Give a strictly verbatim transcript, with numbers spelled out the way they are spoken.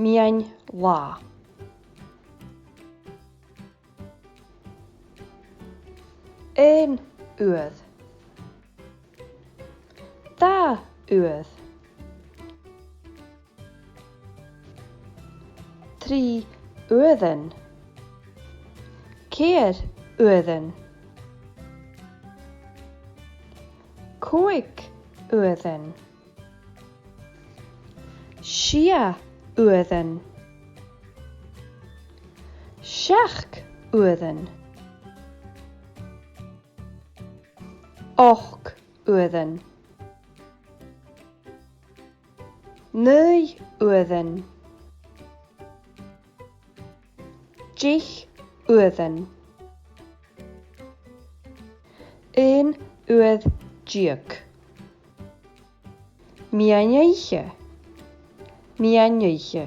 Meadhan-latha. Aon uair. Dà uair. Trì uairean. Ceithir uairean. Còig uairean. Sia uairean. Seachd uairean. Ochd uairean. Naoi uairean. Deich uairean. Aon uair deug. Meadhan-oidhche. Meadhan-oidhche.